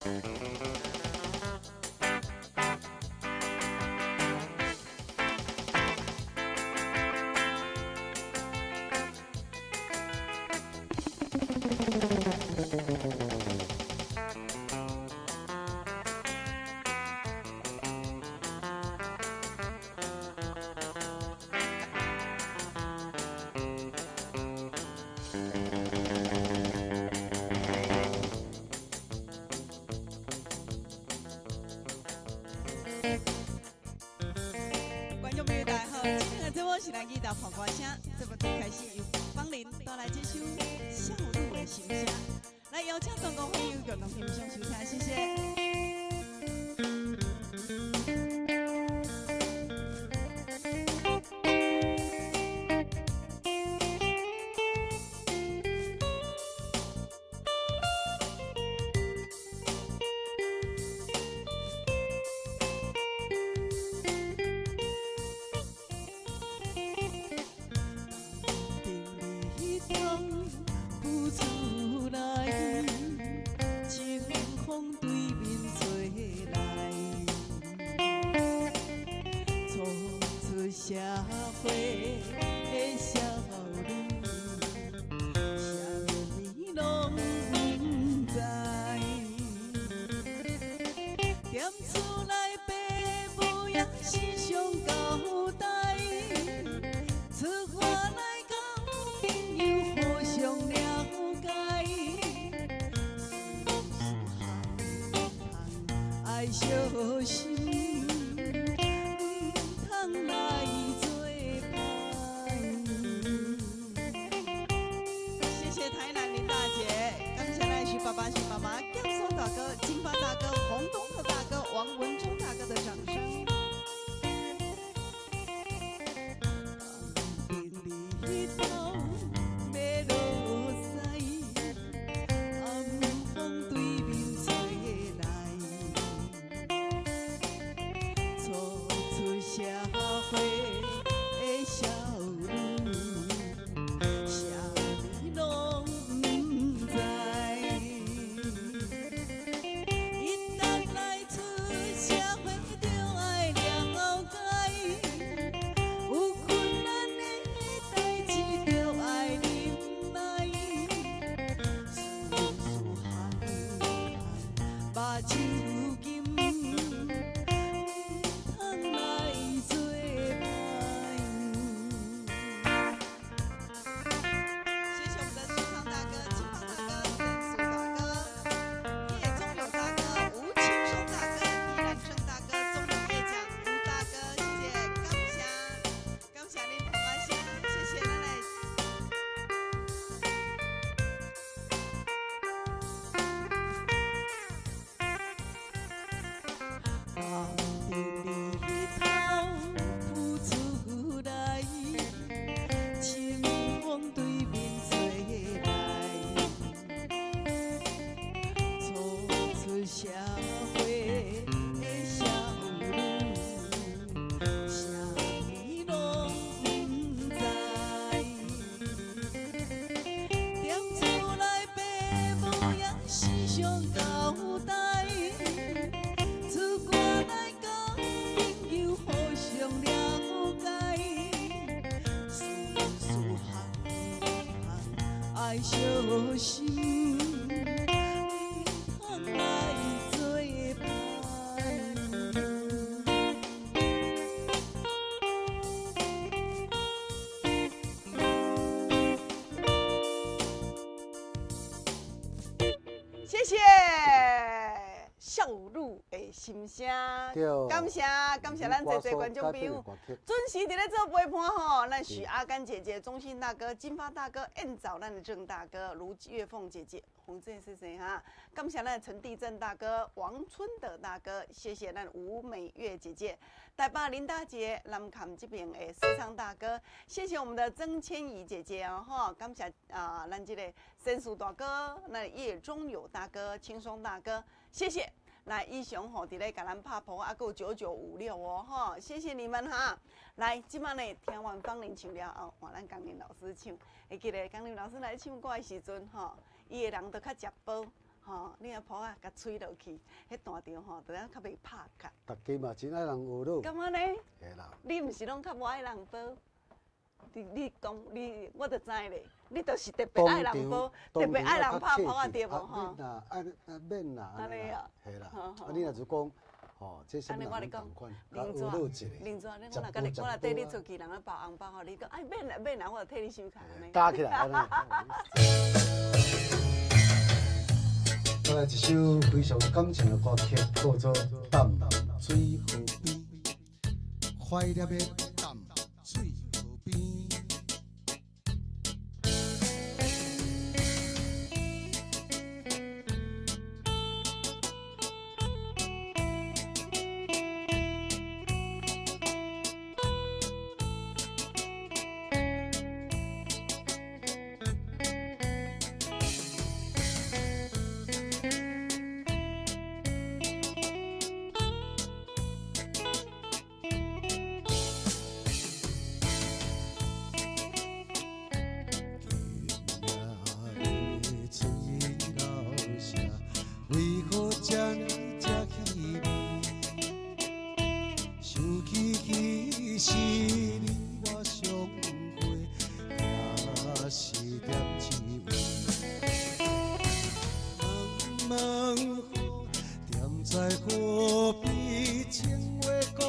觀眾朋友大家好，今天的節目是咱去到放歌聲，節目開始由方玲帶來這首《少女的心聲》，來邀請全國朋友共同欣賞收聽，謝謝。社會的少女，啥物攏毋知。踮厝內爸母也是上交代，出外來交朋友互相了解，事事項項愛小心。爸爸是媽媽，甘肅大哥、金發大哥、洪東特大哥、王文忠大哥的掌聲。社會的少女，啥物攏毋知。踮厝內爸母也是上交代，出外來交朋友互相了解，事事項項愛小心。謝謝少女的心聲，感謝感謝咱濟濟觀眾朋友準時佇咧做陪伴吼。咱許阿甘姐姐、鍾信大哥、金發大哥、燕早咱的鄭大哥、盧月鳳姐姐、洪正先生哈，感謝咱陳地正大哥、王春德大哥，謝謝咱吳美月姐姐、台北林大姐、南崁這邊的思昌大哥，謝謝我們的曾千怡姐姐哦，吼，感謝啊，咱這個申樹大哥、那葉中友大哥、輕鬆大哥，謝謝。來，以上吼，佇咧共咱拍噗，啊，閣有9956哦，吼，謝謝你們哈。來，這擺呢，聽完方玲唱了後，換咱江林老師唱。會記得江林老師來唱歌的時陣，吼，伊的人都較食飽，吼，你若噗仔共吹落去，彼彈著吼，就較袂拍結。大家嘛真愛人學咯。感覺呢？嘿啦。你毋是攏較無愛人褒？你你講你，我就知咧，你就是特別愛人褒，特別愛人拍噗仔對無吼？免啦，按啊免啦，按呢啊，嘿啦，啊你若是講，吼，這啥物人仝款，玲子，玲子，你我若佮你，我若綴你出去，人咧包紅包予你講，哎免啦免啦，我就替你收起來。加起來。再來一首非常感情的歌曲，叫做《淡水河邊》，懷念的淡水河邊。為何這呢這稀微？想起彼時你我相會，也是踮這位。問問雨，踮在河邊，情話講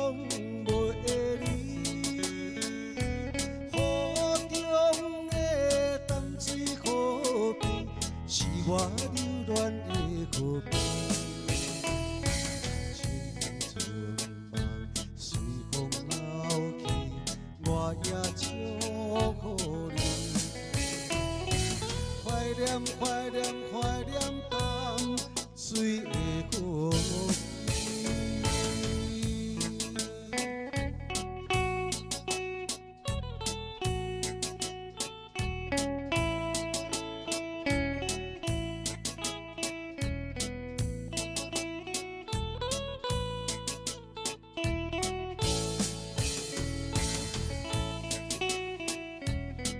袂離。雨中的淡水河邊，是我留戀的河邊。青春夢隨風老去，我也祝福你。懷念懷念懷念淡水的河邊。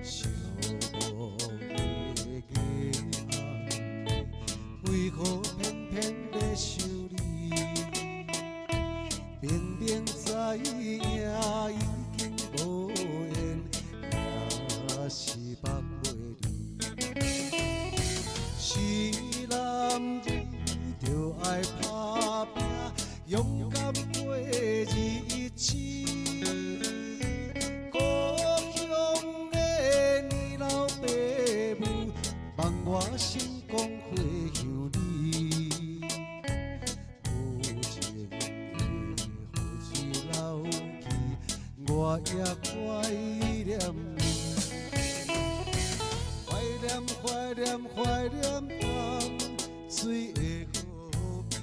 寂寞的夜暗暝，為何偏偏咧想你？明明知影已經無緣，也是放袂離。是男兒就愛打拼，勇敢過日子。故鄉的年老爸母，望我成功回向你。無情的雨水流去，我也懷念你。懷念懷念懷念淡水的河邊。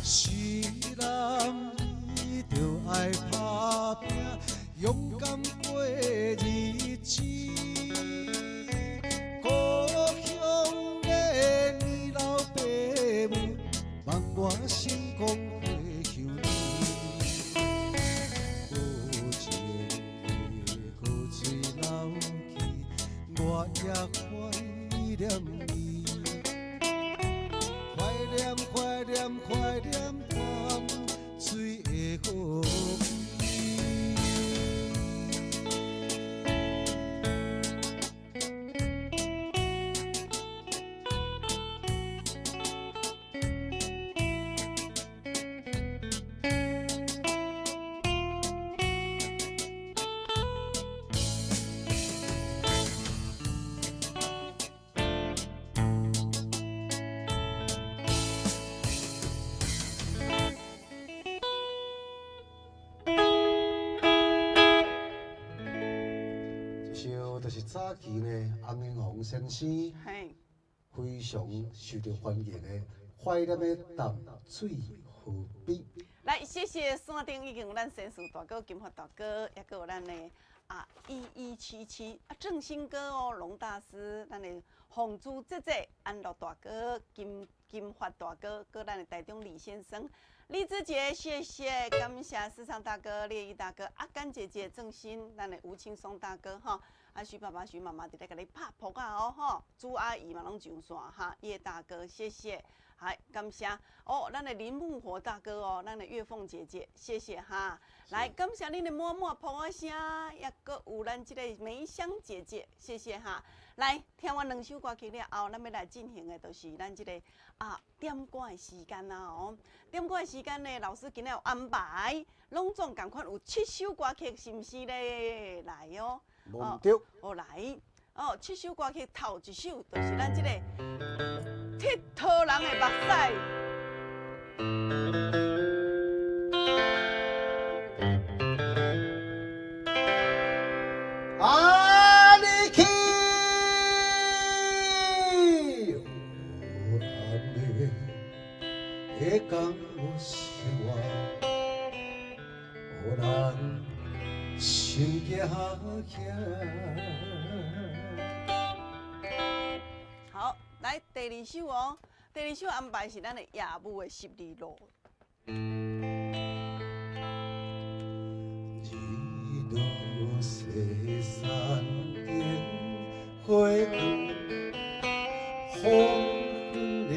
是男兒就愛打拼，勇敢過日子。故鄉的年老爸母，望我成功回向你。無情的雨水流去，我也懷念你。懷念懷念懷念淡水的河邊。這首就是早期呢，洪英宏先生非常受到歡迎的《懷念的淡水河邊》。來，謝謝山頂已經有咱先士大哥金發大哥，也閣有咱的啊，1177啊，正兴哥哦，龍大師，咱的洪珠姐姐，安樂大哥，金金發大哥，閣咱的台中李先生，李志杰，謝謝，感謝市場大哥、烈毅大哥、阿甘姐姐、鄭興，咱的吳青松大哥哈，啊徐爸爸、徐媽媽佇咧共你拍撲仔哦吼，朱阿姨嘛攏上線哈，葉大哥，謝謝。來，感謝哦，咱的林木火大哥哦，咱的月鳳姐姐，謝謝哈。來，感謝恁的滿滿噗仔聲，抑閣有咱這個梅香姐姐，謝謝哈。來，聽完兩首歌曲了後，咱欲來進行的就是咱這個啊點歌的時間啦哦。點歌的時間呢，老師今仔有安排，攏總仝款有七首歌曲，是毋是咧？來哦，無對。哦來，哦七首歌曲頭一首就是咱這個。𨑨迌人的目屎。啊，你去，黑暗的江生活，予人心惊惊。好，來第二首哦，第二首安排是咱的業務的十字路。日落西山頂，花光黃昏的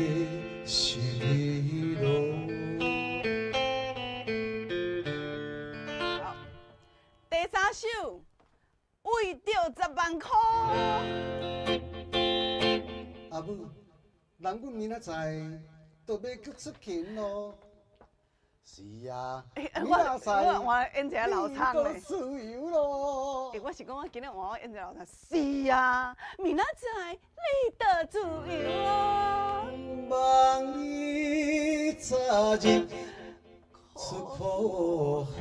十字路。好，第三首，為著10萬箍。阿母，人阮明仔載就欲閣出勤囉。是啊，明仔載我換演一个老唱咧。你就自由囉。欸，我是講我今日換我演一个老唱。是啊，明仔載你就自由囉。望你早日出苦海。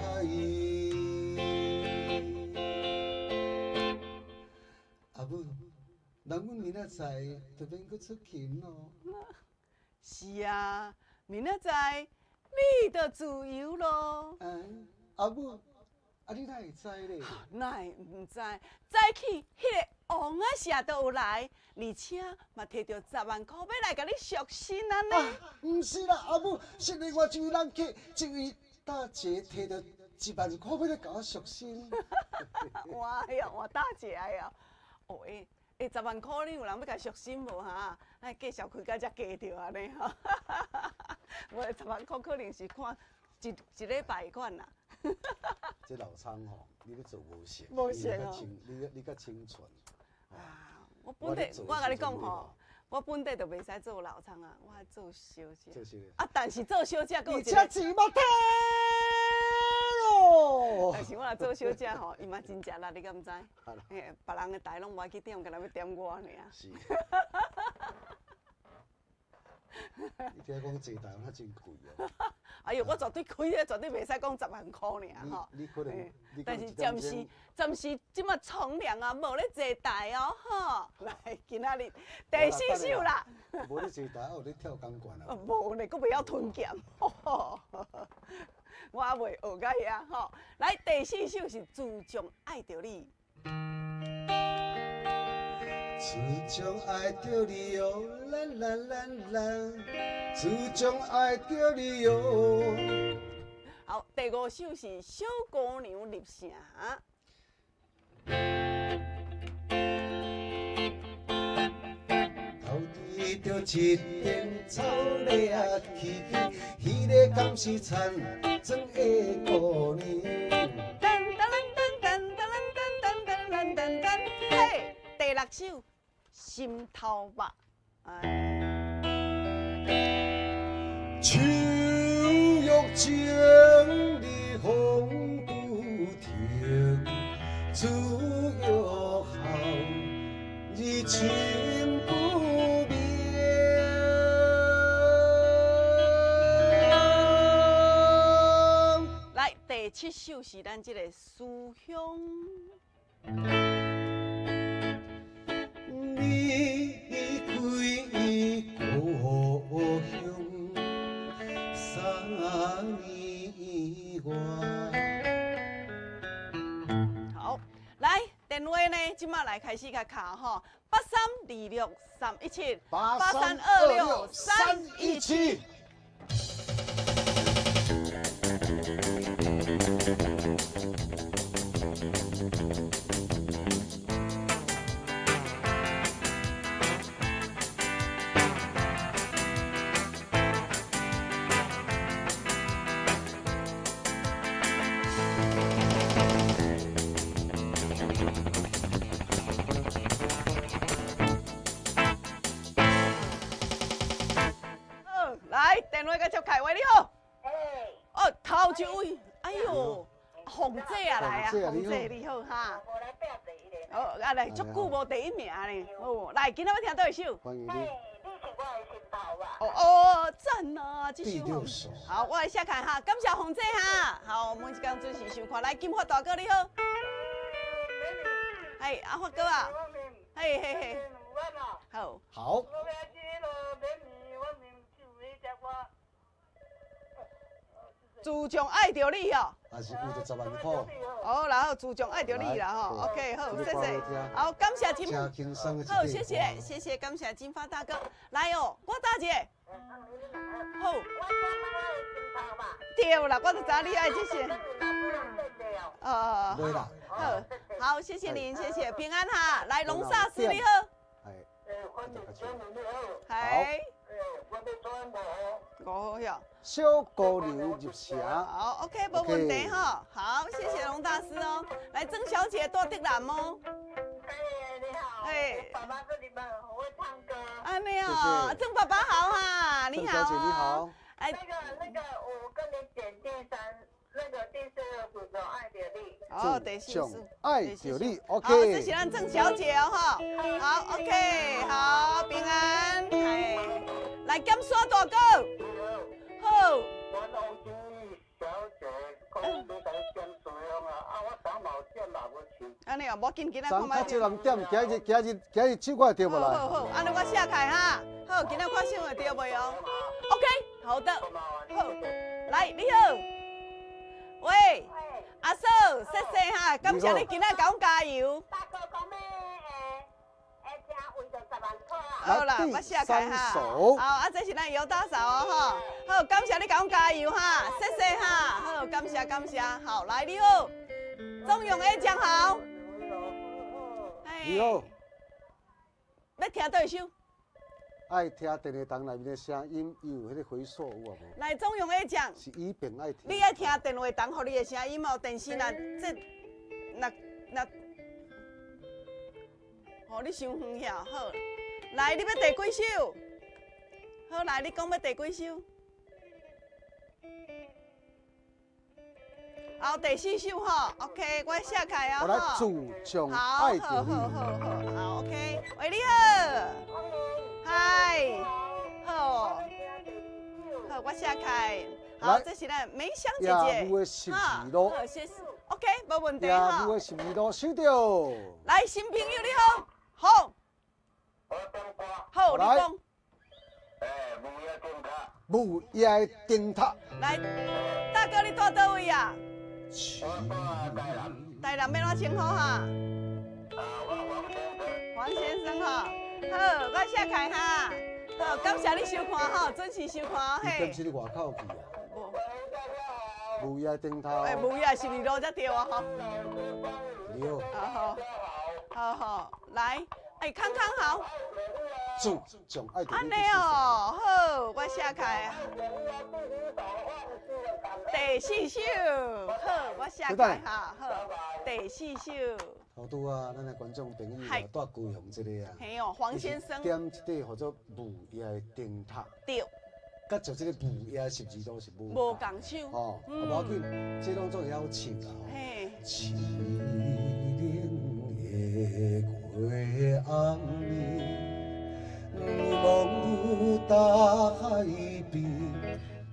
阿母，人阮明仔載就免閣出勤囉。是啊，明仔載你就自由囉。嗯，阿母，啊你哪會知咧？哪會毋知？早起彼个王仔社都有來，而且嘛提著10萬箍欲來共你贖身按呢。毋是啦，阿母，是另外一位人客，這位大姐提著1萬箍欲來共我贖身。哇哟，換大姐哟！哦欸，欸，10萬箍你有人欲共贖身無哈？咱繼續開到遮低著按呢吼。無10萬箍可能是看一一禮拜款啦。這老倉吼，你咧做無成，無成哦。你較清純。啊，我本底我共你講吼，我本底就袂使做老倉啊，我愛做小姐。做小姐。啊，但是做小姐閣有一個。而且錢嘛提囉。但是我若做小姐吼，伊嘛真食力，你敢知？嘿，別人的台攏無愛去點，干焦欲點我爾。是。你聽講坐台那真貴哦。哎喲，我絕對開咧，絕對袂使講10萬箍爾吼。你可能，但是暫時暫時這馬衝涼啊，無咧坐台哦吼。來，今仔日第四首啦。無咧坐台，有咧跳鋼管啊？無咧，閣袂曉吞劍。我猶未學到遐吼。來，第四首是自從愛著你。自從愛著你喲，啦啦啦啦，自從愛著你喲。好，第五首是小姑娘入城。頭拄著一阵草咧啊起起，彼个敢是田庄的姑娘？噔噔噔噔噔噔噔噔噔噔，嘿，第六首心頭肉。哎。秋玉情你風不停，自由好，你情不明。來，第七首是咱這个思鄉。離開故鄉3年外。好，來呢，這馬來開始共敲吼，8326317，8326317。好，來電話共接開，喂，你好。哦，頭一位，哎喲，鳳姐啊來啊，鳳姐你好哈。哦，啊來，足久無第一名呢。哦，來，今仔欲聽佗一首？歡迎你。哦哦，讚啊！這首。好，我來寫看哈，感謝鳳姐哈。好，每一工準時收看。來，金發大哥你好。嘿，阿發哥啊。嘿嘿嘿。好。好。自從愛著你哦，也是為著十萬塊。哦，然後自從愛著你啦吼，OK，好，謝謝。好，感謝金，好，謝謝，謝謝，感謝金發大哥。來哦，郭大姐。好。對啦，我就知你愛這些。哦。對啦。好，好，謝謝您，謝謝，平安哈。來，龍薩斯你好。好。五號。小姑娘入城。好，OK，無問題哈。好，謝謝龍大師哦。來，曾小姐住竹南哦。哎，你好。哎，爸爸這裡面很會唱歌。啊，沒有，曾爸爸好哈，你好。曾小姐你好。哎，那個，我跟你點第三，那個第四個主角愛著你。哦，第四首愛著你，OK。好，這是咱曾小姐哦，哈。好，OK，好，平安。哎，來，金山大哥。好。我王小姐，講你來點水啊，啊，我昨嘛有點嘛無唱。按呢哦，無緊，今仔看覓。昨較少人點，今日手看會著無來？好好好，按呢我寫開哈。好，今仔看手會著袂哦？OK，好的。好，來，你好。喂，阿嫂，謝謝哈，感謝你今仔共阮加油。大哥講欲會聽為著十萬塊啊。好啦，我寫開哈。好，啊，這是咱尤大嫂哦，吼。好，感謝你共阮加油哈，謝謝哈。好，感謝感謝。好，來你好，鍾永 A 講好。你好。欲聽佗一首？愛聽電話筒內面的聲音，伊有彼個回溯有啊無？來，鍾永 A 講。是以便愛聽。你愛聽電話筒予你的聲音哦，電視若這若若，哦，你傷遠遐，好。來，你欲第幾首？好，來，你講欲第幾首？好，第四首吼，OK，我寫開啊。我來自從愛著你。好好好好，好 OK。喂，你好。嗨，好，好，我寫開。好，這是咱梅香姐姐。夜霧的十字路。好，謝謝。OK，無問題哈。夜霧的十字路，收著。來，新朋友你好，好。好，你講。霧夜燈塔。來，大哥，你住佗位啊？台南欲按怎稱呼哈？黃先生哈，好，我寫開哈，好，感謝你收看哈，準時收看嘿。你敢是咧外口去啊？霧夜燈塔。哎，霧夜十字路才對啊，吼。你好。好好，好好，來，哎，康康好。自從愛著你。按呢哦，好，我寫開。第四首，好，我寫開哈，好，第四首。好拄啊，咱的觀眾朋友啊，住高雄這個啊，嘿哦，黃先生。點一塊叫做霧夜的燈塔。對。佮就這個霧夜十字路是無無仝首。哦，無要緊，這攏總會曉唱啦。嘿。淒冷的過暗暝，望有大海邊。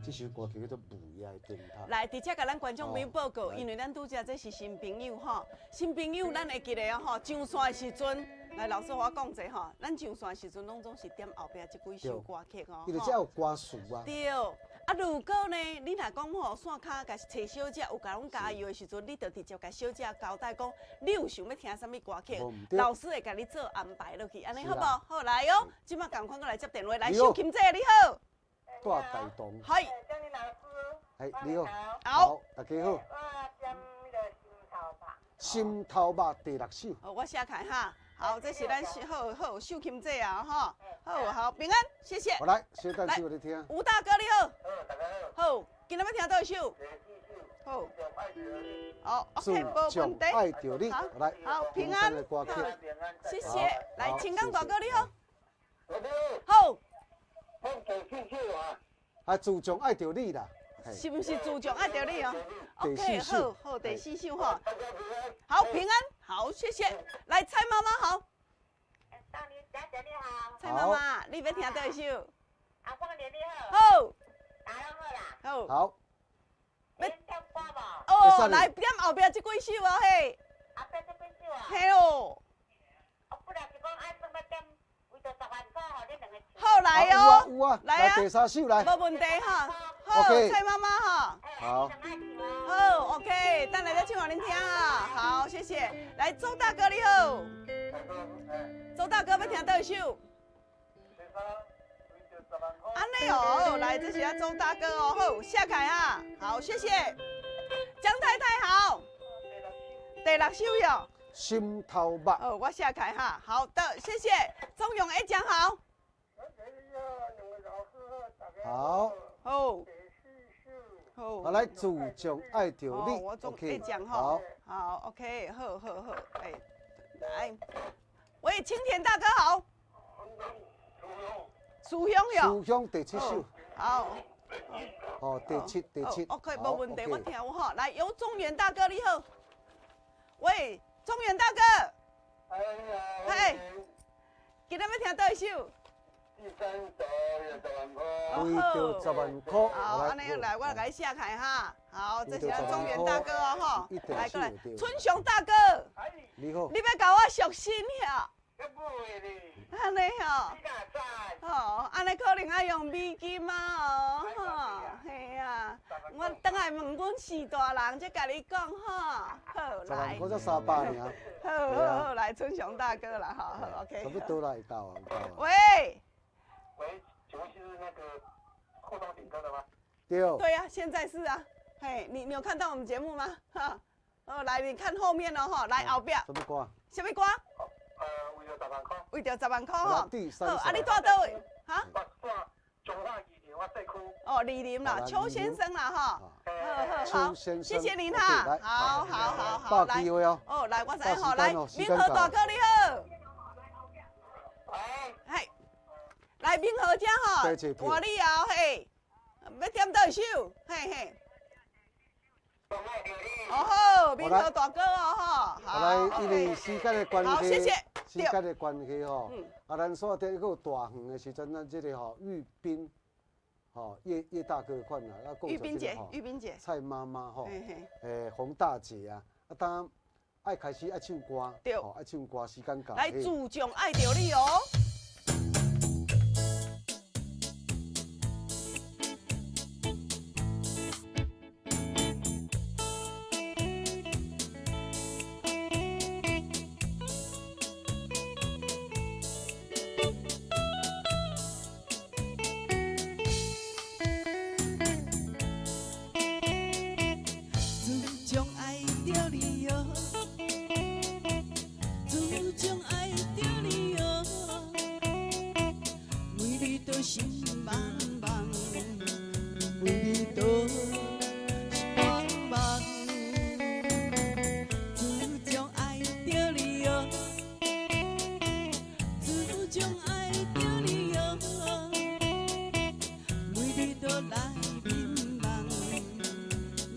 這首歌曲叫做《霧夜的燈塔》。來，佇這共咱觀眾朋友報告，因為咱拄才這是新朋友吼，新朋友咱會記得吼，上線的時陣，來老師我講一下吼，咱上線的時陣攏總是點後壁這幾首歌曲哦。因為這有歌詞啊。對，啊，如果呢，你若講吼線跤共揣小姐有共阮加油的時陣，你就直接共小姐交代講，你有想欲聽啥物歌曲，老師會共你做安排落去，按呢好無？好來哦，這馬仝款閣來接電話，來，秀琴姐你好。大大同。係。江林老師。係你好。好。大家好。我點彼个心頭肉。心頭肉第六首。好，我寫開哈。好，這是咱好好秀琴姐啊，吼，好好平安，謝謝。好來，小等首你聽。吳大哥你好。好，大家好。好，今仔欲聽佗一首？好。好，OK，無問題。愛著你，好，來，好平安，好，謝謝。來，青剛大哥你好。好。好。啊。啊，自從愛著你啦。是毋是自從愛著你哦？OK，好好，第四首吼。好，平安，好，謝謝。來，蔡媽媽好。大林小姐你好。蔡媽媽，你欲聽佗一首？阿鳳姐你好。好。大家好啦。好。好。欲點歌無？哦，來點後壁這幾首啊嘿。後壁這幾首啊。嘿哦。我本來是講愛算欲點，為著十萬塊，予恁兩个。好來哦。有啊，來啊。第三首來。無問題哈。好，蔡媽媽哈。好。好，OK，等下再唱予恁聽啊。好，謝謝。來，周大哥你好。周大哥欲聽佗一首？按呢哦，來，這是咱周大哥哦，好，下凱啊，好，謝謝。江太太好。第六首喲。心頭肉。哦，我下凱哈，好的，謝謝。鍾永哎，講好。好。好。好。好來，自從愛著你。我總會講哈。好，OK，好好好，哎，來，喂，青田大哥好。樹香喲。樹香第七首。好。哦，第七，第七。 OK，無問題，我聽有吼。來，游中原大哥你好。喂，中原大哥。嘿。今仔欲聽佗一首？第三首十萬塊。為著十萬塊。好，按呢來，我來共你寫開哈。好，這是咱中原大哥哦，吼。來過來，春雄大哥。你好。你欲共我贖身遐？按呢吼。吼，按呢可能愛用美金啊，哦，吼，嘿啊。我轉來問阮四大人，才共你講吼。好，來。十萬塊才三百爾。好好好，來春雄大哥啦，好好，OK。差不多啦，會到啊，會到啊。喂。喂，請問是那個互動點歌的嗎？對。對啊，現在是啊。嘿，你有看到我們節目嗎？哈，哦，來，你看後面哦，哈，來後壁。什麼歌？什麼歌？為著十萬塊。為著十萬塊吼。好，啊，你住佗位？哈？我住彰化二林，我社區。哦，二林啦，邱先生啦，哈。好好好，謝謝您哈。好好好好，來。哦，來，我知吼，來，明和大哥你好。喂。嘿。來明和遮吼，換你哦，嘿，欲點佗一首？嘿嘿。哦好，明和大哥哦吼，好。來，因為時間的關係，好，謝謝。時間的關係吼，啊，咱煞佇閣有大遠的時陣，咱這個吼玉斌，吼葉葉大哥款啦，啊，玉斌姐，玉斌姐，蔡媽媽吼，洪大姐啊，啊，當愛開始愛唱歌，對，愛唱歌，時間到。來，自從愛著你哦。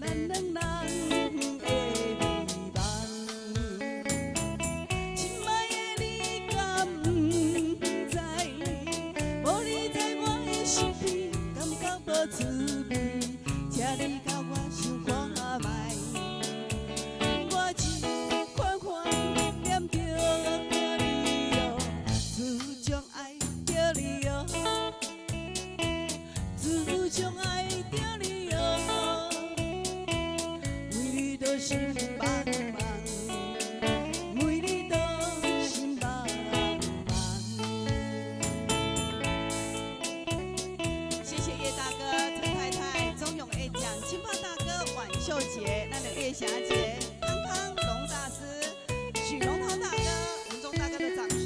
咱兩人的面。心茫茫，为你都心茫茫。谢谢叶大哥、陈太太、钟永 A 奖、金发大哥、婉秀姐、咱的叶霞姐、康康、龙大师、许荣涛大哥、文忠大哥的掌声。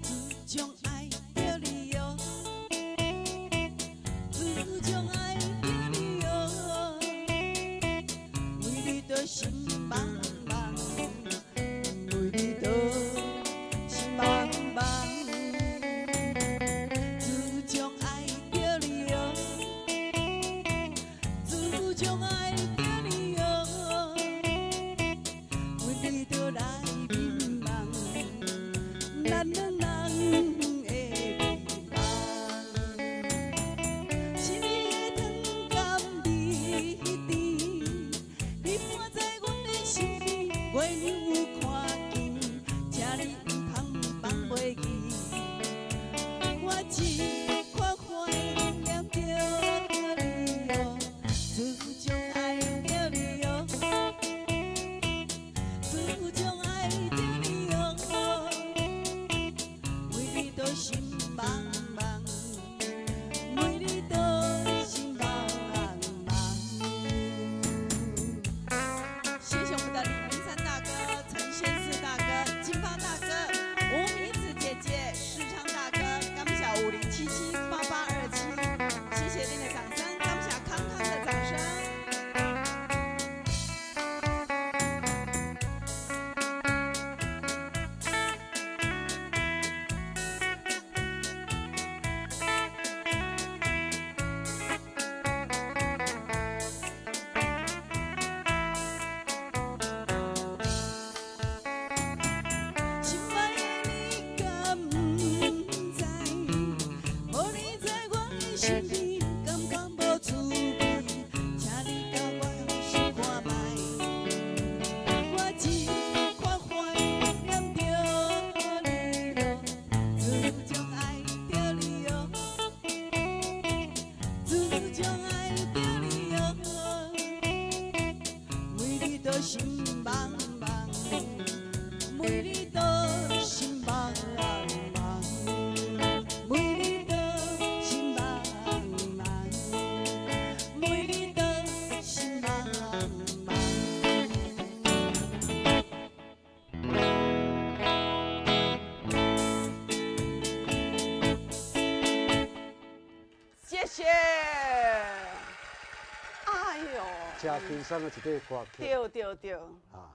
自从爱著你哟，自从爱著你哟，为你都心茫茫，为你都心茫茫。自从爱著你哟，自从爱著你哟，为你都来迷茫，咱两人的美梦。是你的糖甘蜜甜，你伴在阮的身边，月亮有看见，请你毋通放袂记。我真款怀念著你哟，自从爱著你哟，自从爱著你哟，为你都心茫茫，为你都心茫茫。谢谢我们的李明山大哥、陈先士大哥、金发大哥、吴明子姐姐、世昌大哥，感谢50778827，谢谢您的掌声，感谢康康的掌声。心爱的你敢不知？无你在我的身边，感觉无滋味。请你共我想看觅，我真款怀念著你哟，自从爱著你哟，自从爱著你哟，为你都心茫茫。为你都心茫茫，为你都心茫茫，为你都心茫茫。谢谢。哎哟，真轻松的一块歌曲。对对对，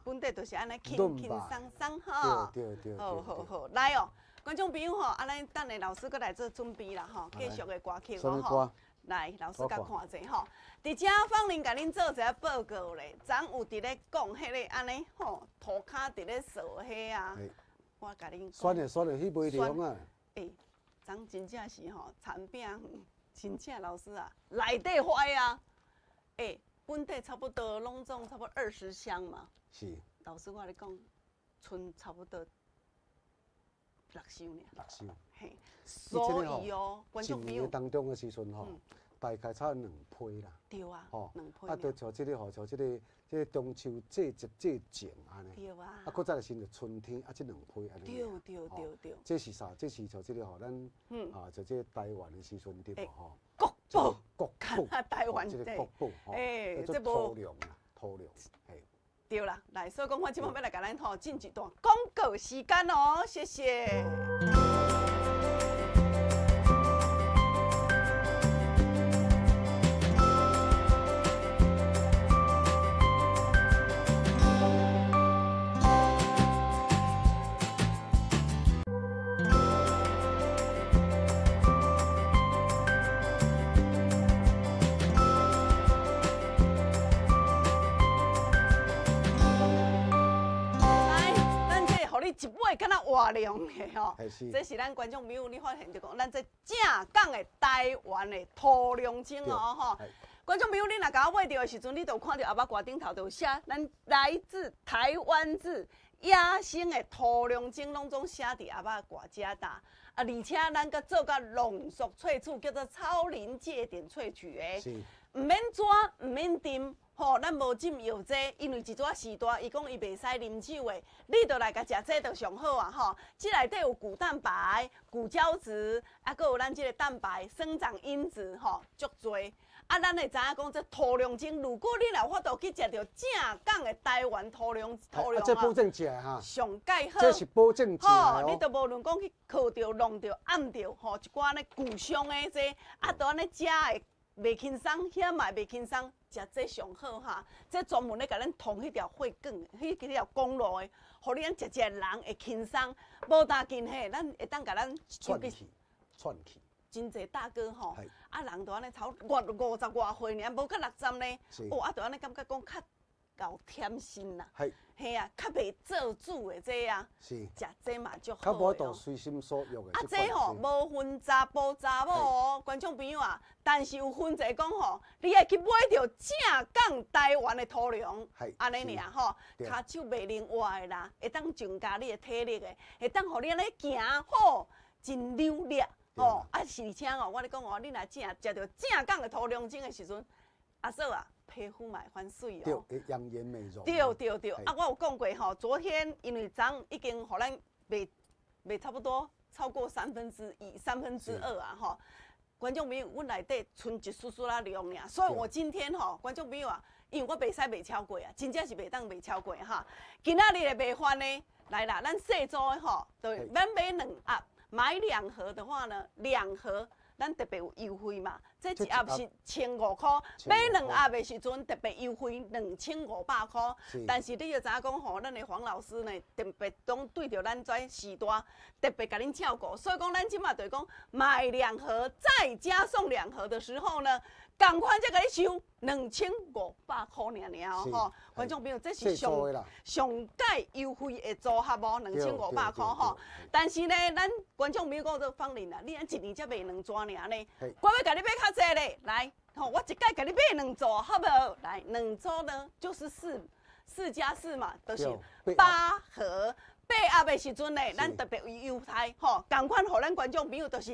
本底就是按呢轻轻松松吼。对对对。好好好，来哦，观众朋友吼，啊，咱等下老师阁来做准备啦吼，继续的歌曲哦吼。来，老师共看者吼。伫遮芳玲共恁做一下报告咧，昨有伫咧讲彼个按呢吼，涂跤伫咧扫彼啊。我共恁讲。选的选的，彼袂凉啊。欸，昨真正是吼，田饼真正老师啊，内底坏啊。欸，本底差不多拢总差不多20箱嘛。是。老师，我咧讲，賰差不多6箱尔。 6箱。嘿，所以哦，观众朋友。一年当中的时阵吼，大概差2批啦。对啊。吼， 2批。啊，就像这个吼，像这个这个中秋节节节前按呢。对啊。啊，阁再来是春天，啊，这2批按呢。对对对对。这是啥？这是像这个吼，咱啊，像这个台湾的时阵对无吼？国宝。国宝。台湾这个国宝吼。欸，这土粮啦，土粮，嘿。对啦，来，所以讲我这摆欲来共咱吼进一段广告时间哦，谢谢。一尾敢若活龙的吼，这是咱观众朋友，你发现就讲，咱这正港的台湾的土龙精哦吼。观众朋友，你若共我买著的时阵，你就有看著盒仔盖顶头就有写咱来自台湾制野生的土龙精，拢总写伫盒仔盖遮搭。啊，而且咱阁做甲浓缩萃取，叫做超临界点萃取的。毋免抓，毋免沉，吼，咱無浸藥劑，因為一寡時代，伊講伊袂使啉酒的，你就來共食這就上好啊，吼。這內底有穀蛋白、穀膠質，啊，閣有咱這個蛋白生長因子，吼，足濟。啊，咱會知影講這土龍精，如果你若有法度去食著正港的台灣土龍土龍啊，這保證食的哈，上蓋好。這是保證食的。你都無論講去烤著、弄著、按著，吼，一寡按呢舊傷的這，啊，都按呢食會袂輕鬆，遐嘛袂輕鬆，食這上好哈。這專門咧共咱通彼條血管，彼條公路的，予你按食食人會輕鬆，無焦緊嘿，咱會當共咱喘氣，喘氣。真濟大哥吼，啊人就按呢超五十外歲爾，無到60呢，哦啊，就按呢感覺講較𠢕添心啦，嘿啊，較袂做主的這啊，食這嘛足好。較無法度隨心所欲的。啊，這吼無分查埔查某哦，觀眾朋友啊，但是有分一個講吼，你愛去買著正港台灣的土龍，按呢爾吼，跤手袂靈活的啦，會當增加你的體力的，會當予你按呢行好，真溜掠。吼，啊是而且哦，我咧講哦，你若正食著正港的土龍精的時陣，阿嫂啊，皮膚嘛會翻媠哦。對，會養顏美容。對對對，啊，我有講過吼，昨天因為昨已經予咱賣賣差不多超過1/3、2/3啊吼。觀眾朋友，阮內底賰一絲絲仔量爾，所以我今天吼，觀眾朋友啊，因為我袂使賣超過啊，真正是袂當賣超過哈。今仔日的賣法呢，來啦，咱細組的吼，對，咱買兩盒。買兩盒的話呢，兩盒咱特別有優惠嘛。這一盒是1500塊，買兩盒的時陣特別優惠2500塊。但是你著知影講吼，咱的黃老師呢，特別攏對著咱這時代特別共恁照顧，所以講咱這馬就是講買兩盒再加送兩盒的時候呢，仝款才共你收2500塊爾爾哦，吼，觀眾朋友，這是上上蓋優惠的組合哦，兩千五百塊吼。但是呢，咱觀眾朋友講做芳玲啊，你按一年才賣兩組爾呢，我欲共你買較濟咧，來，吼，我一擺共你買兩組，好無？來，兩組呢，就是四加四嘛，就是八盒。八盒的時陣呢，咱特別有優待，吼，仝款予咱觀眾朋友就是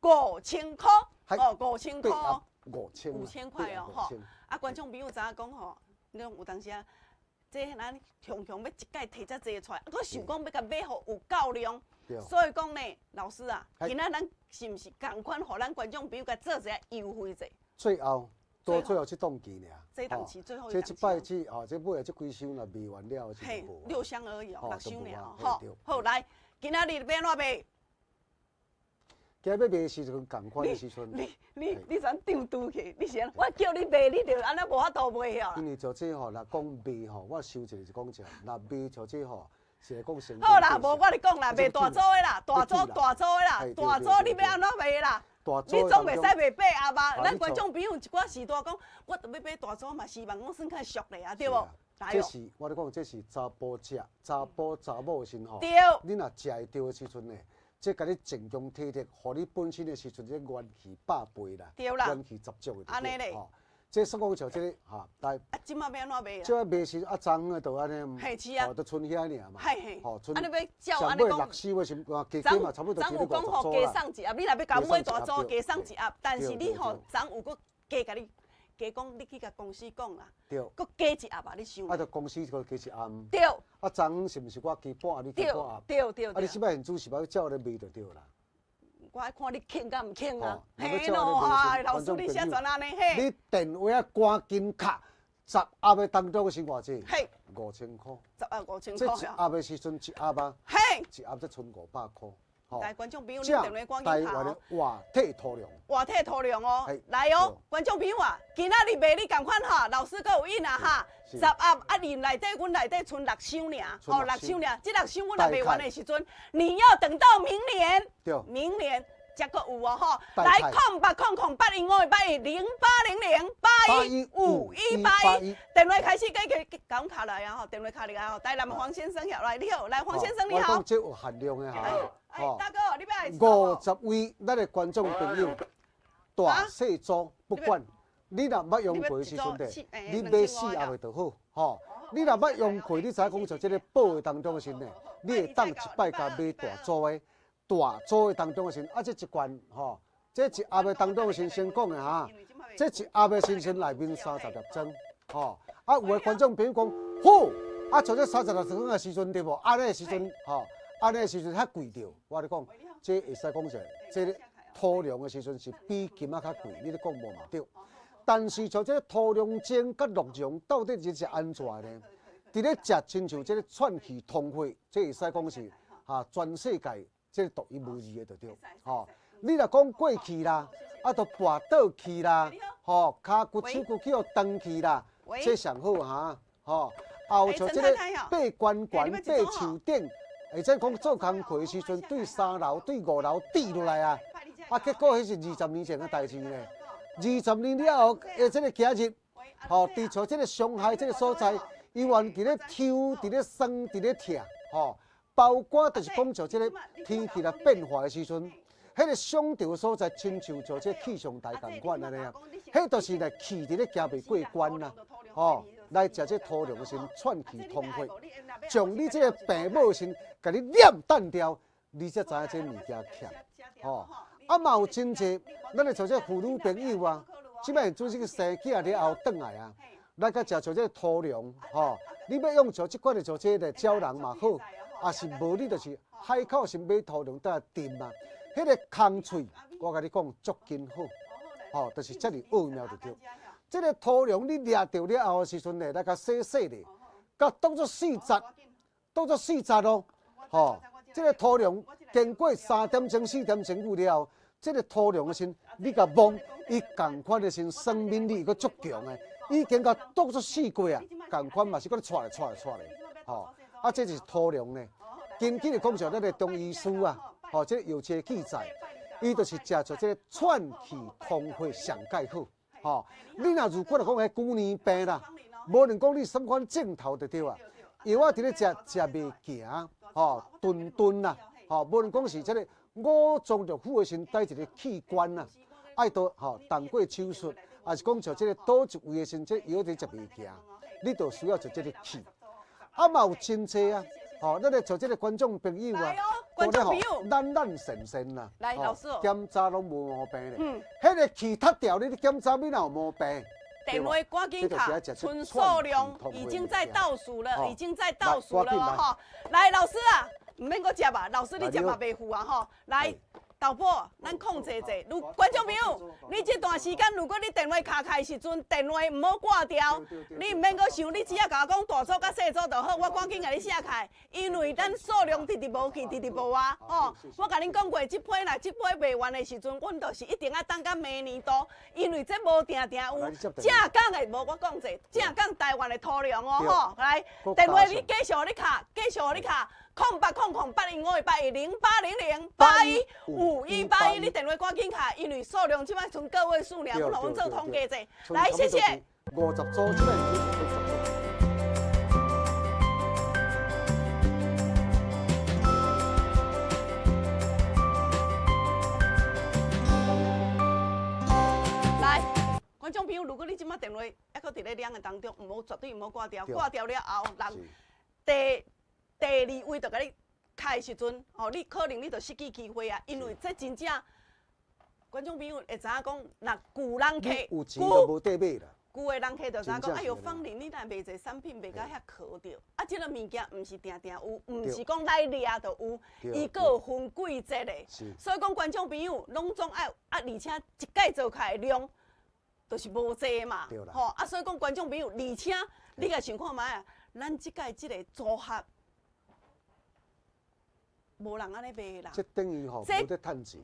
五千塊，哦，五千塊。五千 5000塊哦，吼！啊，觀眾朋友知影講吼，你講有當時啊，這咱常常欲一擺提遮濟出來，閣想講欲共買予有夠量，所以講呢，老師啊，今仔咱是毋是仝款，予咱觀眾朋友共做一下優惠者？最後，到最後這檔期爾，這檔期最後一檔期。這這擺這吼，這尾仔這幾箱若賣完了就無。六箱而已哦，六箱爾吼。好，來，今仔日欲按怎賣？今日欲賣時陣仝款的時陣，你怎張拄去？你是按，我叫你賣，你就按呢無法度賣哦。因為像這吼，若講賣吼，我收一個就講者，若賣像這吼，是來講成。好啦，無我咧講啦，賣大組的啦，大組大組的啦，大組你欲按怎賣啦？你總袂使賣八盒吧？咱觀眾朋友一寡時代講，我著欲買大組嘛，希望講算較俗咧啊，對無？這是我咧講，這是查埔食，查埔查某的時吼。對。你若食會著的時陣呢？這共你增強體力，予你本身的時陣，這元氣百倍啦，元氣十足的。按呢咧，吼，這說講像這個哈，來。啊，這馬欲按怎賣啊？這馬賣是啊，昨昏就按呢，嘿是啊，吼，就賰遐爾嘛。嘿嘿。吼，賰。按呢欲照按呢講。六四月是，加減嘛，差不多昨有講吼，加送一盒，你若欲共買大組，加送一盒，但是你吼，昨有閣加共你。加講，你去共公司講啦，閣加一盒啊！你想。啊，就公司閣加一盒。對。啊，昨昏是毋是我加半盒，你加半盒？對對對。啊，你這擺現主是欲照咧賣就對啦。我愛看你肯佮毋肯啊。嘿喏哈，老師你寫怎按呢？嘿。你電話啊，趕緊敲，十盒的當中是偌濟？嘿。5000塊。十盒5000塊。這一盒的時陣一盒啊。嘿。一盒才賰500塊。來，觀眾朋友，你電話趕緊敲哦。活體土龍，活體土龍哦，來哦，觀眾朋友啊，今仔日賣你仝款哈，老師閣有印啊哈，十盒啊，里內底阮內底賰六箱爾，哦，六箱爾，這六箱阮若賣完的時陣，你要等到明年，明年。才閣有哦吼，來0800 008 0 8 1 5 1 8 1，電話開始計計講卡來啊吼，電話卡入來吼，台南黃先生入來，你好，來黃先生你好。我講這有限量的哈，哎，大哥，你欲來50位咱的觀眾朋友，大細組不管，你若捌用過的時陣，你買四盒的就好，吼。你若捌用過，你知影講像這個寶的當中的時陣，你會當一擺共買大組的。大組的當中的時，啊，這一罐吼，這一盒的當中的時先講的哈，這一盒的時陣內面三十粒裝，吼，啊有的觀眾朋友講，好，啊像這三十粒裝的時陣對無？按呢的時陣，吼，按呢的時陣較貴著。我共你講，這會使講者，這個土龍的時陣是比金仔較貴，你咧講無嘛對。但是像這個土龍精佮鹿茸到底這是按怎呢？佇咧食，親像這個喘氣通血，這會使講是哈全世界這個獨一無二的就對，吼。你若講過去啦，啊，就跋倒去啦，吼，跤骨手骨去予斷去啦，這上好哈，吼。啊，有像這個爬懸懸、爬樹頂，或者講做工課的時陣，對三樓、對五樓跌落來啊，啊，結果彼是二十年前的代誌呢。二十年了後，的這個今日，吼，佇像這個上海這個所在，伊原佇咧抽、佇咧酸、佇咧疼，吼，包括就是講像這個天氣來變化的時陣，彼個傷著的所在，親像像這個氣象台仝款按呢啊，彼就是來氣佇咧行袂過關啦，吼，來食這土龍的時陣，喘氣通血，將你這個病母的時陣，共你念淡掉，你才知影這物件強，吼。啊嘛有真濟，咱的像這婦女朋友啊，這擺準是去生囝了後轉來啊，來佮食像這個土龍，吼，你欲用像這款的像這個膠囊嘛好，啊是無你就是海口先買土龍倒來浸啊，彼個空喙，我共你講足真好，吼，就是遮爾奧妙就對。這個土龍你掠著了後的時陣呢，來共洗洗咧，共當做四節，當做四節咯，吼，這個土龍經過三點鐘、四點鐘久了後，這個土龍的時陣，你共摸，伊仝款的時陣生命力閣足強的，已經共當做四過啊，仝款嘛是閣咧掣咧掣咧掣咧，吼，啊，這就是土龍呢。根據講，像咱的中醫師啊，吼，這個藥冊記載，伊就是食做這個喘氣通血上蓋好，吼。你若如果來講彼舊年病啦，無論講你啥款症頭就對啊，藥仔佇咧食食袂行，吼，頓頓啦，吼，無論講是這個五臟六腑的時陣，佗一个器官啊，愛到吼動過手術，抑是講像這個佗一位的時陣，這個藥仔食袂行，你就需要食這個氣。啊嘛有真濟啊，吼，咱的像這個觀眾朋友啊，觀眾朋友，懶懶散散啦，來，老師哦，檢查攏無毛病咧，彼個氣脫掉，你檢查你哪有毛病？電話趕緊卡，賰數量已經在倒數了，已經在倒數了吼。來，老師啊，毋免閣接啊，老師你接嘛袂赴啊吼。來，導播，咱控制者，如觀眾朋友，你這段時間如果你電話敲開的時陣，電話毋好掛掉，你毋免閣想，你只要共我講大組佮細組就好，我趕緊共你寫開，因為咱數量直直無去，直直無啊，吼！我共恁講過，這批若這批賣完的時陣，阮就是一定愛等到明年度，因為這無定定有正港的，無我講者，正港台灣的土龍哦，吼！來，電話你繼續予你敲，繼續予你敲。空八空空八一五八一零八零零八一五一八一，你電話趕緊敲，因為數量這擺賰個位數爾，阮予阮做統計者。來，謝謝。五十組，這擺已經十組。來，觀眾朋友，如果你這擺電話猶閣佇咧響的當中，毋好絕對毋好掛掉，掛掉了後，人第。第二位就共你敲的時陣，吼，你可能你就失去機會啊，因為這真正觀眾朋友會知影講，若舊人客，有錢就無得買啦。舊的人客就知影講，哎喲，芳玲，你若賣這產品賣甲遐苦著，啊，這個物件毋是定定有，毋是講來掠就有，伊閣有分季節的，所以講觀眾朋友攏總愛啊，而且一擺做起來量，就是無濟嘛，吼，啊，所以講觀眾朋友，而且你共想看覓啊，咱這擺這個組合。無人按呢賣啦。這等於吼無咧趁錢，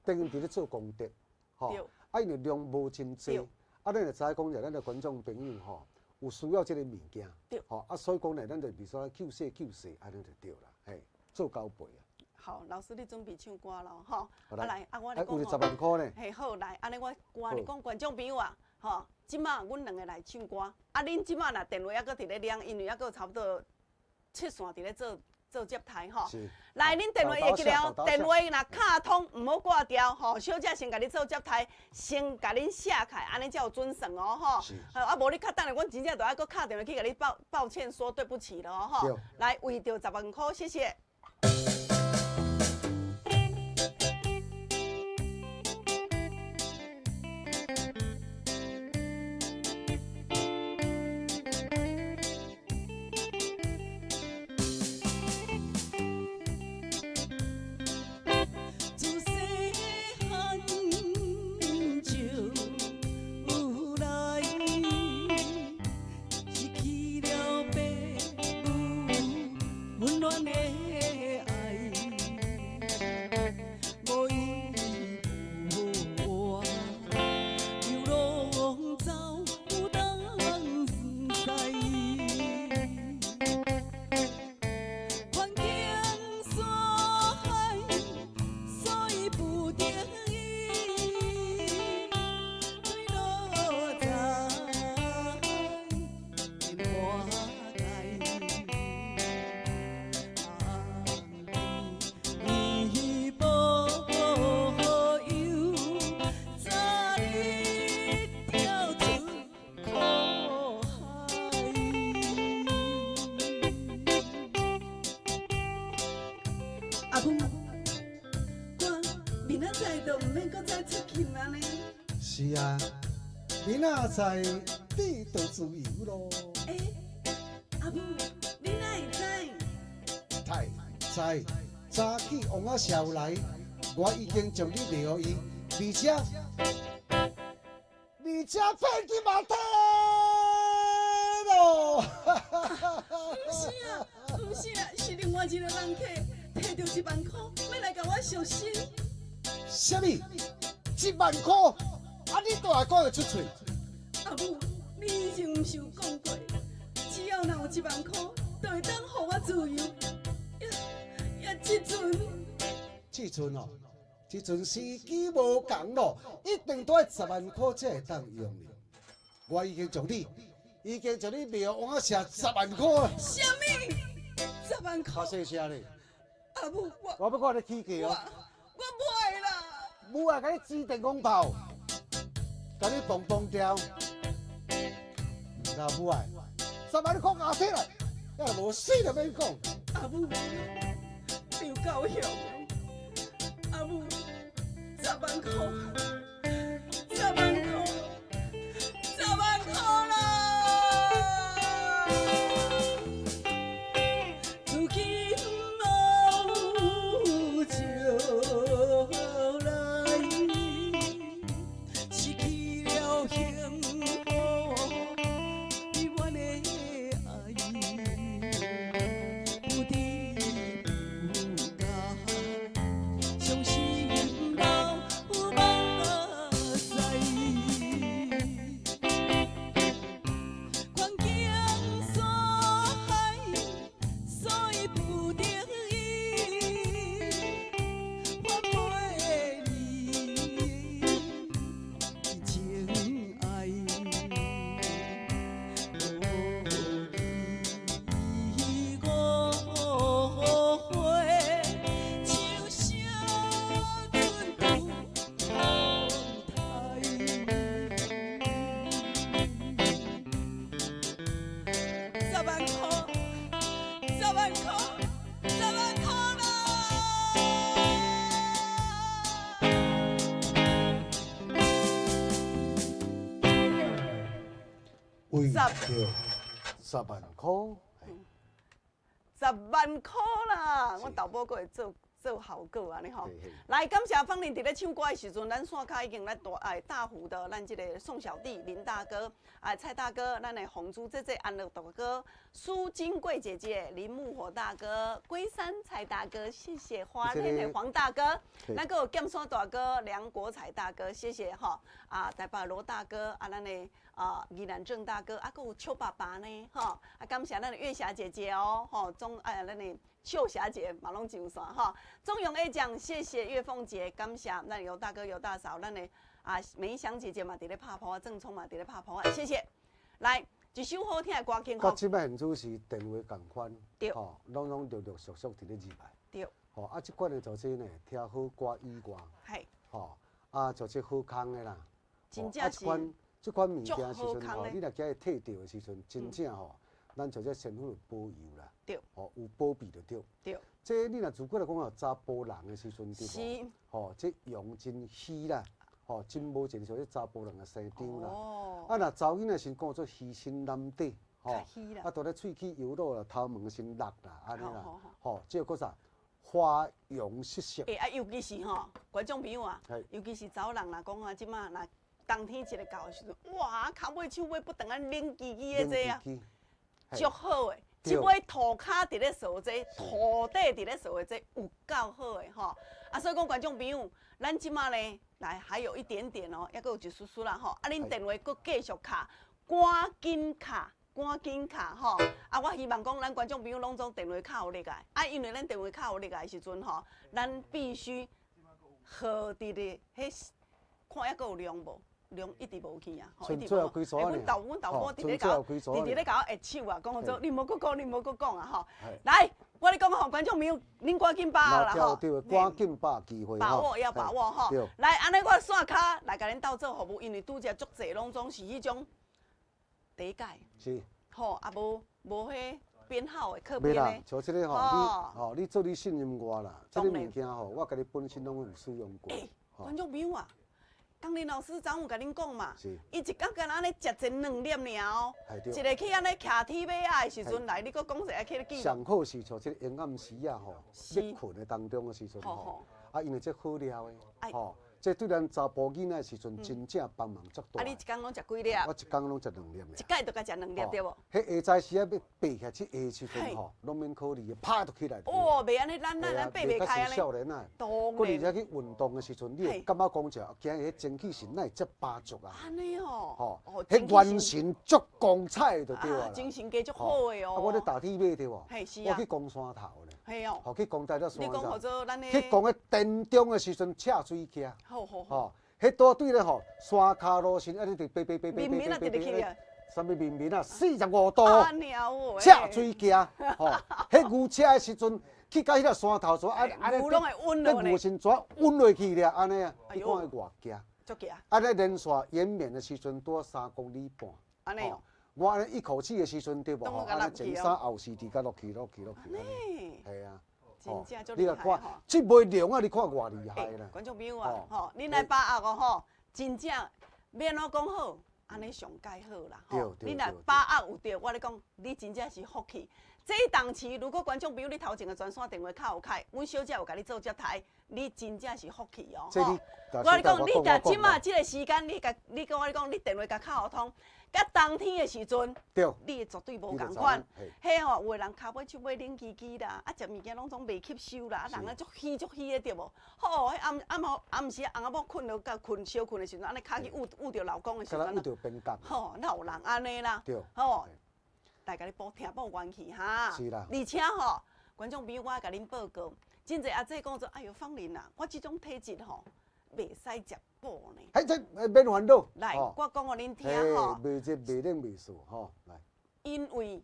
等於佇咧做功德，吼。啊，因為量無真濟，啊，咱會知影講者，咱的觀眾朋友吼有需要這個物件，吼啊，所以講呢，咱就比如說救世救世，按呢就對啦，嘿，做交配啊。好，老師你準備唱歌咯，吼。啊來，啊我來講。有十萬塊呢。嘿好，來，按呢我歌來講，觀眾朋友啊，吼，這馬阮兩个來唱歌，啊，恁這馬若電話猶閣佇咧響，因為猶閣有差不多七線佇咧做。做接待吼，來，恁電話會記得哦，電話若敲通，毋好掛掉吼。小姐先共你做接待，先共恁寫開，按呢才有準算哦吼。啊，無你較等下，阮真正就愛閣敲電話去共你抱抱歉說對不起了哦吼。來，為著十萬箍，謝謝。阿母，我明仔載就毋免閣再出去啊呢。是啊，明仔載你就自由咯。欸，阿母，你哪會知？太知，早起王仔潲來，我已經將你賣予伊，而且騙金嘛提咯。毋是啊，毋是啊，是另外一个人客提著一萬箍，欲來共我贖身。啥物？1萬箍？啊，你倒來講會出喙？阿母，你以前毋是有講過，只要若有一萬箍，就會當予我自由。也也這陣，這陣哦，這陣時機無仝咯，一定都愛10萬箍才會當用哩。我已經將你賣予王仔潲10萬箍啊！啥物？十萬箍？較細聲咧！阿母，我我欲看你起價我哦！我無愛啦！無愛，共你指電風炮，共你蹦蹦跳。若無愛，十萬箍共提來，抑無死就免講。阿母，你有夠凶的！阿母，十萬箍，十萬箍，十萬箍啦！如今無招來，失去了幸福美滿的愛，不知不覺，傷心流目屎。環境所害，所以不得已，我陪你情愛，予你誤會，像小船拄風台。十萬箍，十萬箍，十萬箍啦！為著十萬箍，十萬箍啦！阮豆某閣會做做效果按呢吼。來，感謝芳玲佇咧唱歌的時陣，咱線跤已經咱大哎大湖的咱這個宋小弟林大哥，啊蔡大哥，咱的紅珠姐姐安樂大哥，蘇金貴姐姐，林木火大哥，龜山蔡大哥，謝謝花蓮的黃大哥，咱閣有劍山大哥梁國才大哥，謝謝吼。啊台北羅大哥，啊咱的啊宜蘭鄭大哥，啊閣有邱爸爸呢，吼。啊感謝咱的月霞姐姐哦，吼總哎咱的秀霞姐嘛攏上線吼。中永 A 獎，謝謝月鳳姐，感謝咱尤大哥尤大嫂，咱的啊梅香姐姐嘛佇咧拍噗仔，鄭聰嘛佇咧拍噗仔，謝謝。來一首好聽的歌曲。佮這擺現主時電話仝款，對，吼，攏攏陸陸續續佇咧入來，對，吼，啊，這款的就這呢，聽好歌以外，係，吼，啊，就這好康的啦，真正是，啊，這款物件時陣吼，你若今日摕著的時陣，真正吼，咱就這身份有保佑啦，對，吼，有保庇就對，對。這你若如果來講哦，查埔人的時陣對無？是。吼，這羊真稀啦，吼，真無一個像這查埔人的生長啦。哦。啊，若查某囡仔時講做虛身男底，吼，啊，拄咧喙齒油落啦，頭毛先落啦，按呢啦，吼，這個閣啥？花容失色。欸，啊，尤其是吼，觀眾朋友啊，尤其是查某人若講啊，這馬若冬天一個到的時陣，哇，跤尾手尾不斷按冷吱吱的這啊，足好的。這尾塗跤佇咧掃這，塗底佇咧掃的這有夠好的吼。啊，所以講觀眾朋友，咱這馬呢來還有一點點哦，猶閣有一絲絲啦吼。啊，恁電話閣繼續敲，趕緊敲，趕緊敲吼。啊，我希望講咱觀眾朋友攏總電話敲有力個，啊，因為咱電話敲有力個的時陣吼，咱必須號佇咧彼看猶閣有量無？量一直無去啊，吼，一直無。欸，阮豆阮豆某直咧共，直直咧共我下手啊，講做你莫閣講，你莫閣講啊，吼。來，我咧講吼，觀眾朋友，恁趕緊把握啦，吼。對，趕緊把握機會，把握要把握吼。來，按呢我線跤來共恁鬥做服務，因為拄才足濟攏總是彼種第一屆，是，吼，啊無無彼编号的，靠袂啦边的，。像这个吼，你吼，你做你信任我啦，这个物件吼，我家己本身拢有使用过。欸，观众朋友啊，江林老师昨有共恁讲嘛，是伊一工干焦按呢食一两粒尔哦，系对一个去按呢徛铁马仔的时阵来，你阁讲一下去记录。上好是像这个营养时啊吼，是咧困的当中的时阵吼吼吼，啊，因为这好料的哎吼，这对咱查埔囡仔的时阵真正帮忙足大啊，你一工拢食几粒？我一工拢食两粒尔。一摆就共食两粒对无？彼下早时啊，欲爬起来去下的时阵吼，拢免考虑的，拍就起来。哦，袂按呢，咱咱咱爬袂开按呢。少年啊，当阁而然。且去运动的时阵，你会感觉讲者，今日彼精气神哪会遮饱足啊？按呢哦。吼，哦，彼元神足光彩就对啊啊。精神加足好的哦。啊，我咧踏铁马对无？嘿是啊。我去攻山头咧。嘿哦。吼，去攻台了山。你讲号做咱的。去攻彼田中的时阵，赤水徛。好好好。吼，彼拄对咧吼，山跤路线，啊，你直爬爬爬爬爬爬爬，啥物面面啊，45度，赤水徛，吼，彼牛车的时阵，去到彼个山头处，啊啊，牛拢会稳落牛先怎稳落去了，按呢啊，你看伊偌行，足行。按呢连续延绵的时阵，拄3公里半。按呢哦。我按呢一口气的时阵，对无吼？按呢前山后四，直甲落去落去落去。系啊。真正足你来看，这卖量啊！你看偌厉害啦！观众朋友啊，吼，恁来把握哦吼，真正欲按怎讲好，按呢上盖好啦吼。恁若把握有著，我咧讲，你真正是福气。这一档期，如果观众朋友你头前的专线电话较有开，阮小姐有共你做接台，你真正是福气哦。吼，我咧讲，你若这马这个时间，你共你讲我咧讲，你电话共敲互通，佮当天的时阵，你会绝对无仝款。彼吼有的人跤尾手尾冷吱吱啦，啊食物件拢总袂吸收啦，啊人啊足虚足虚的对无？吼，彼暗暗吼暗时翁仔某困落佮困小困的时阵，按呢跤去捂捂著老公的时阵，捂著边角。吼，哪有人按呢啦？吼，来共你补听补元气哈。是啦。而且吼，观众朋友，我爱共恁报告，真济阿姐讲说，哎哟，芳玲啊，我这种体质吼，袂使食补呢。嘿，这免烦恼。来，我讲予恁听吼。袂热袂冷袂暑吼，来。因为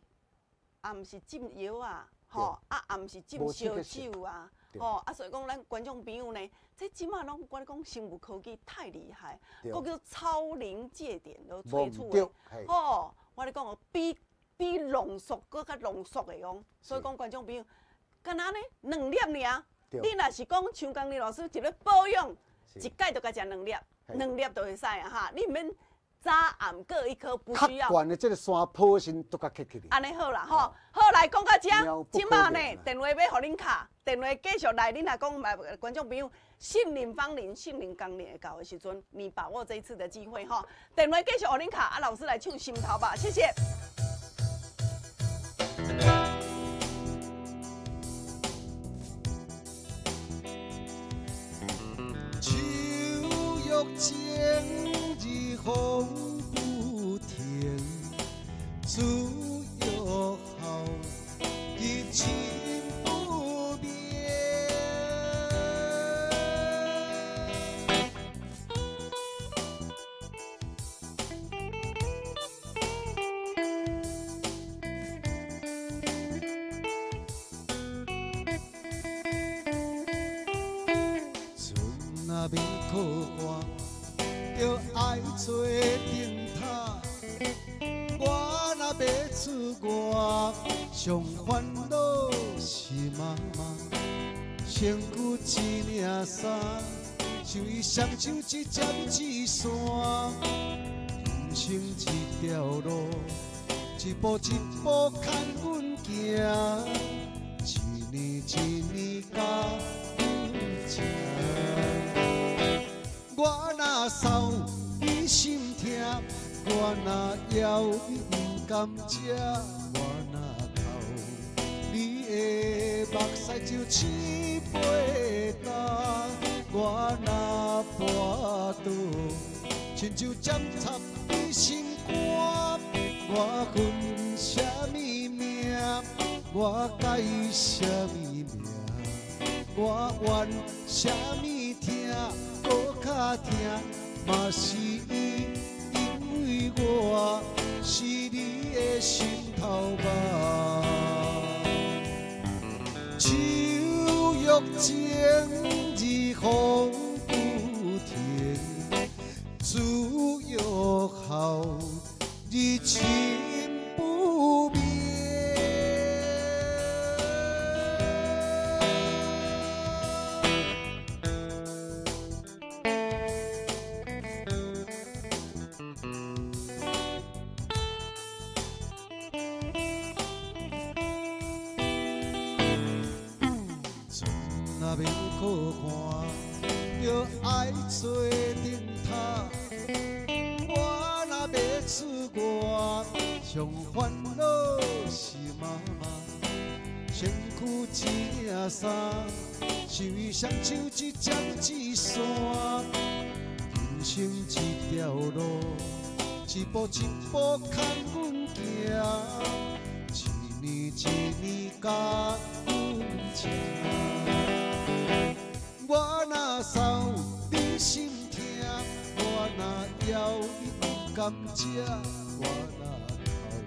也毋是浸药啊，吼，啊也毋是浸烧酒啊，吼，啊所以讲咱观众朋友呢，这这马拢我咧讲生物科技太厉害，阁叫超临界点都萃取的，吼，我咧讲哦，比浓缩阁较浓缩的哦，所以讲观众朋友，敢若按呢两粒尔，你若是讲像江丽老师一个保养，一摆就共食两粒，两粒就会使啊哈，你毋免早暗各一颗，不需要。较悬的这个山坡先都共起起来。按呢好啦吼，好来讲到这，这马呢电话欲予恁敲，电话继续来，恁若讲嘛观众朋友信任芳玲、信任江丽会到的时阵，你把握这一次的机会吼，电话继续予恁敲，啊老师来唱心头吧，谢谢。秋欲晴日风不停，子欲孝日亲不眠。船若欲靠岸，就爱找灯塔。我若欲出外，上烦恼是妈妈。身躯一领衫，像伊双手一针一线。人生这条路，一步一步牵阮行，一年一年甲阮情。我若捎你心痛，我若枵你毋甘食，我若哭你的目屎就试飞焦，我若跋倒，亲像针插你心肝，我分啥物命，我改啥物名，我怨啥物疼，阁较疼，嘛是伊，因为我是你的心头肉。秋欲晴日风不停，子欲孝日亲不眠。欲好看，就爱做灯塔。我若欲出外，上烦恼是妈妈。身躯一领衫，受伊双手一针一线。人生这条路，一步一步牵阮行，一年一年教阮吃。我若捎你心疼，我若枵你毋甘食，我若哭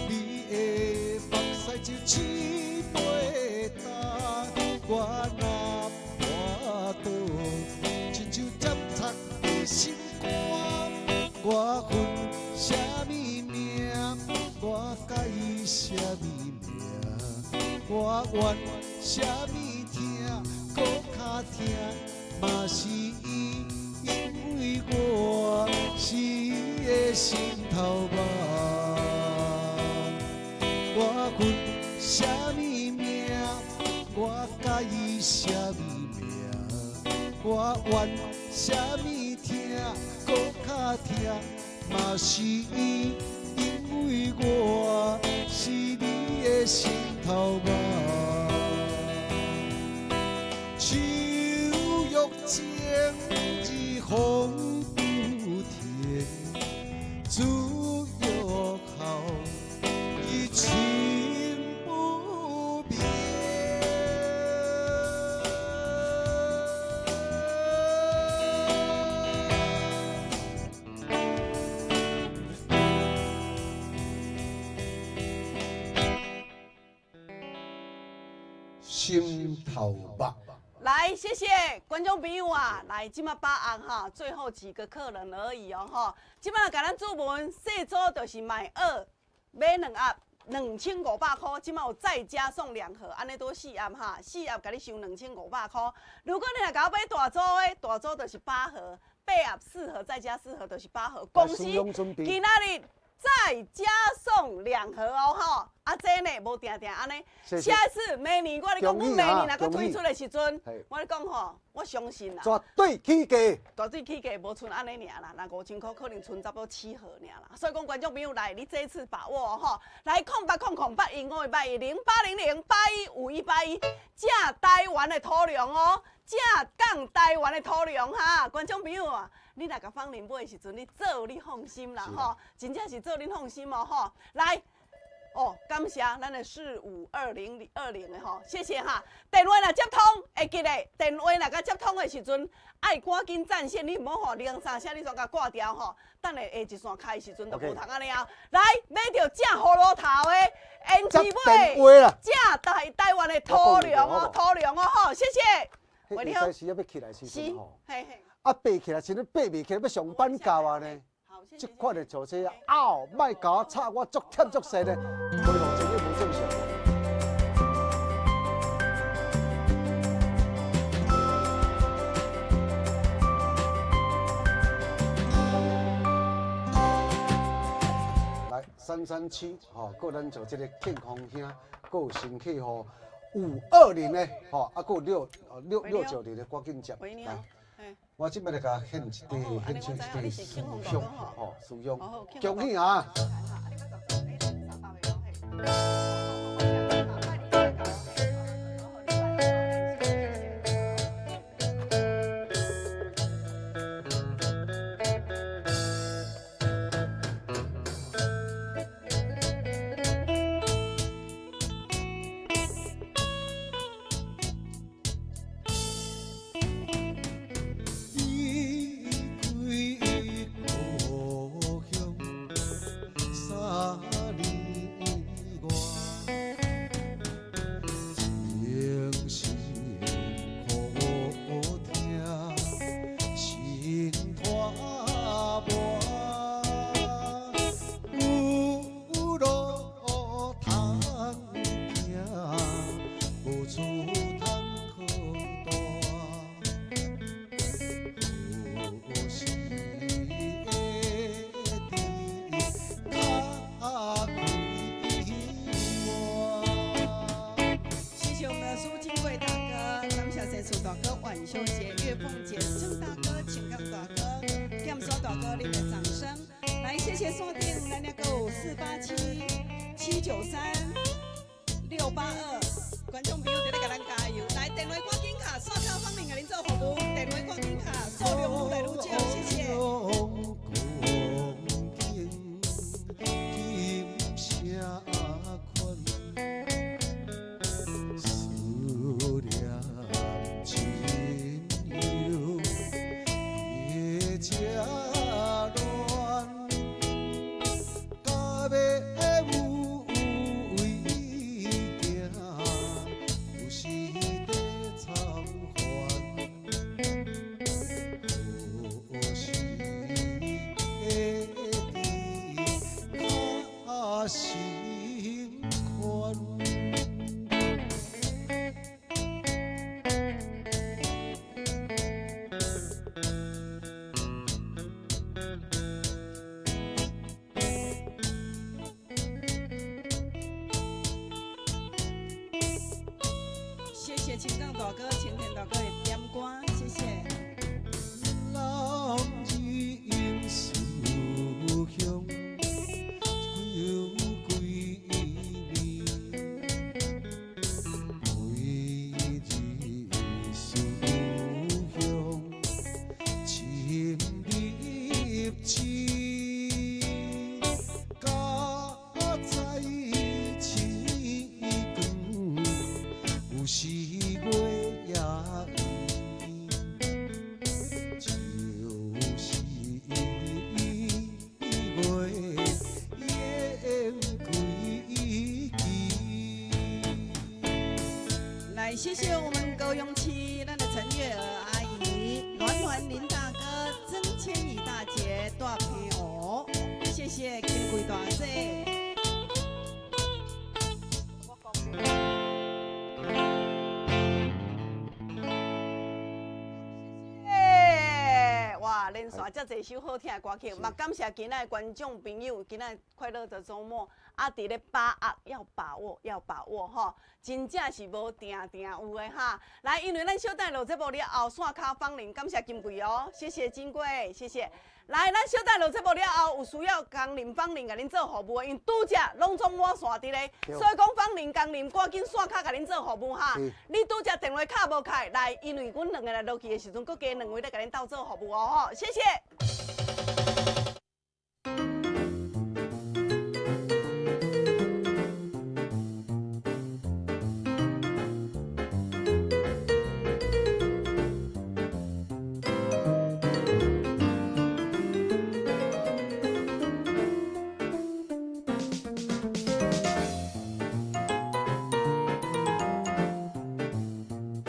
你的目屎就试袂干。我若跋倒，亲像针插你心肝。我分啥物命，我改啥物名，我怨啥物疼，阁较疼，嘛是伊，因为我是伊的心头肉。我分啥物命，我改啥物名，我怨啥物疼，阁较疼，嘛是伊，因为我是你的心头肉。树欲静而风不停，子欲孝而亲不明。心头肉。来，谢谢观众朋友啊！来，这马八红哈，最后几个客人而已哦哈。这马共咱注文细组就是买二买两盒2500块，这马有再加送2盒，按呢拄4盒哈，4盒共你收2500块。如果你若共我买大组的，大组就是8盒，8盒4盒再加4盒就是8盒。公司今仔日再加送2盒哦吼，啊这呢无定定按呢，下一次明年我跟你讲，阮明年若阁推出的时阵，我跟你讲吼，我相信啦，绝对起价，绝对起价无賰按呢尔啦，若5000块可能賰差不多7盒尔啦。所以讲观众朋友来，你这一次把握吼，来0800 080 0800 815181，正台湾的土粮哦，正港台湾的土粮哈，观众朋友啊。你若共芳玲买的时阵，你做你放心啦吼，真正是做恁放心哦吼。来，哦，感谢咱的452020的吼，谢谢哈。电话若接通，会记得电话若共接通的时阵，爱赶紧占线，你毋好吼两三声你全共挂掉吼。等下下一线开的时阵就无通按呢啊。来，买著正葫芦头的胭脂尾，正台湾的土粮哦，土粮哦吼，谢谢。喂，你好。是要起来时阵吼。嘿嘿。啊，爬起来，时阵爬袂起来，欲上班到啊呢。这款的坐车啊，哦，莫共我吵，我足忝足势呢。回头真个无正常。来，337，吼，阁咱做这个庆丰兄，阁有新客户520的，吼，啊，阁有6690的，赶紧接来。我这摆来共献一块，献出一块思乡，吼，思乡，恭喜啊！三谢線頂，咱猶閣有487-793-682，觀眾朋友佇咧共咱加油。來，電話趕緊敲，線口芳玲共恁做服務，電話趕緊敲，數量愈來愈少，謝謝。謝謝青港大哥、青天大哥的點歌，謝謝。來，謝謝我們高雄市咱的陳月娥阿姨、暖暖林大哥、曾千怡大姐、大平哦，謝謝金貴大姐。哇，連續遮濟首好聽的歌曲，嘛感謝今仔的觀眾朋友，今仔快樂的週末，啊，佇咧把握，要把握，要把握吼，真正是無定定有的哈。來，因為咱小等落節目了後，線跤芳玲，感謝金貴哦，謝謝金貴，謝謝。來，咱小等落節目了後，有需要工林芳玲共恁做服務的，因為拄則攏總滿線佇咧，所以講芳玲工林趕緊線跤共恁做服務哈。你拄則電話敲無開來，因為阮兩个來落去的時陣，閣加兩位咧共恁鬥做服務哦吼，謝謝。